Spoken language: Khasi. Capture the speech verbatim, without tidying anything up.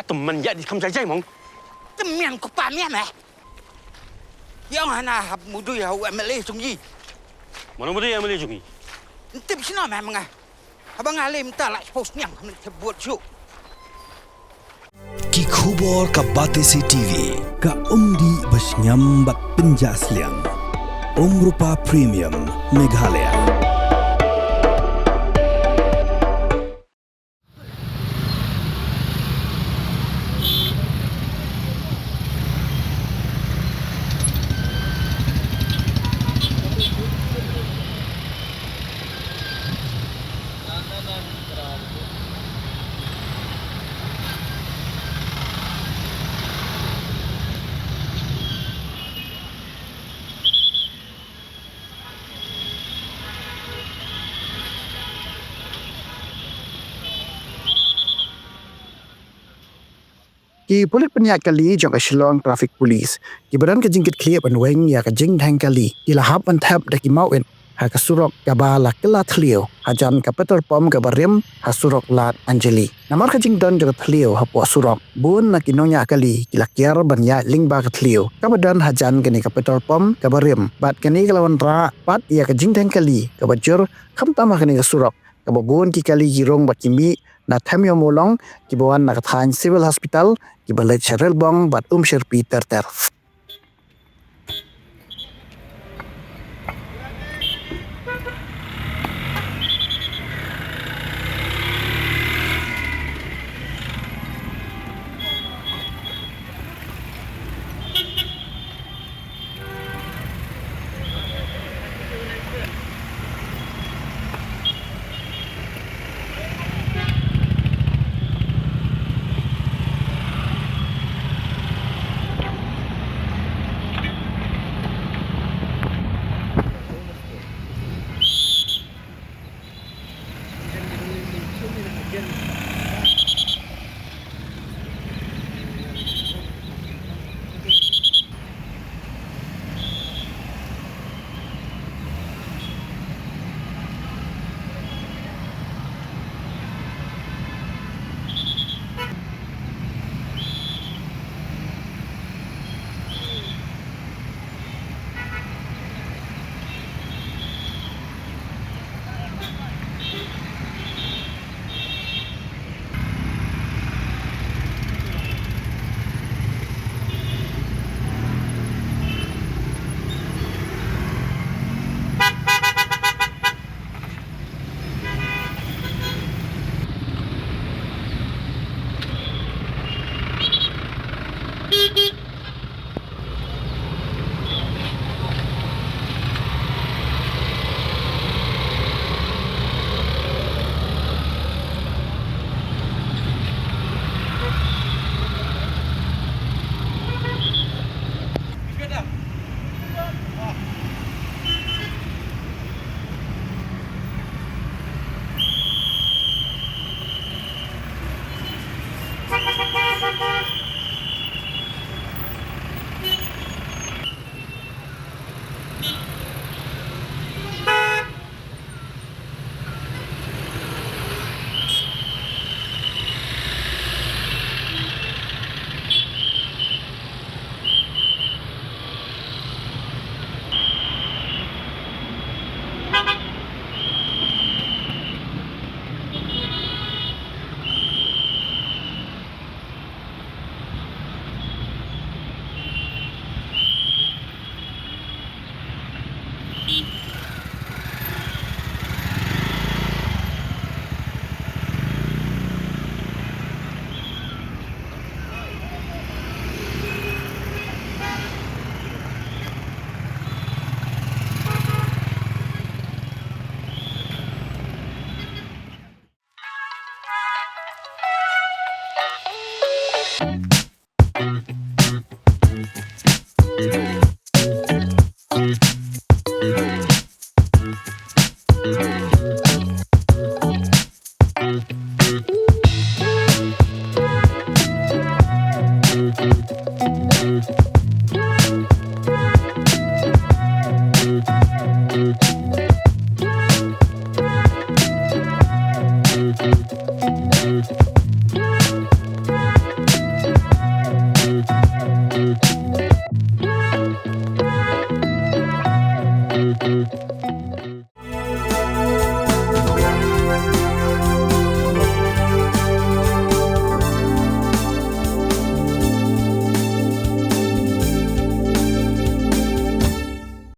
Tymmen ïa di kham jai jai mong. Tymmen ko pa mian eh. Ïa nga na hap mudui ha u M L A jong i. Mano mudui M L A jong i? Ntip sino meh menga. Haba nga lem ta la post niang khamne te buat ju. Ki khubor ka Batesi T V. Ka umdih ba shngiam bad pynjah sliang. Umrupa Premium Meghalaya. Ki pulit pynïaid kali jong ka Shillong Traffic Police kiba don ka jingkitkhlieh ban weng ïa ka jingdheng kali ki la hap ban thep da ki mawit ha ka surok kaba la kylla thliew hajan ka petrol pump kaba rim ha surok Lad Anjali. Namar ka jingdon jong ka thliew hapoh surok, bun na ki nongñiah kali ki la kiar ban ïaid lyngba ka thliew kaba don hajan kane ka petrol pump kaba rim, bad kane ka la wanrah pat ïa ka jingdheng kali kaba jur khamtam ha kane ka surok kaba bun ki kali ki rung bad ki mih na Them Ïew Mawlong kiba wan na ka thaiñ Civil Hospital kiba leit sha Rilbong bad Umshyrpi ter ter.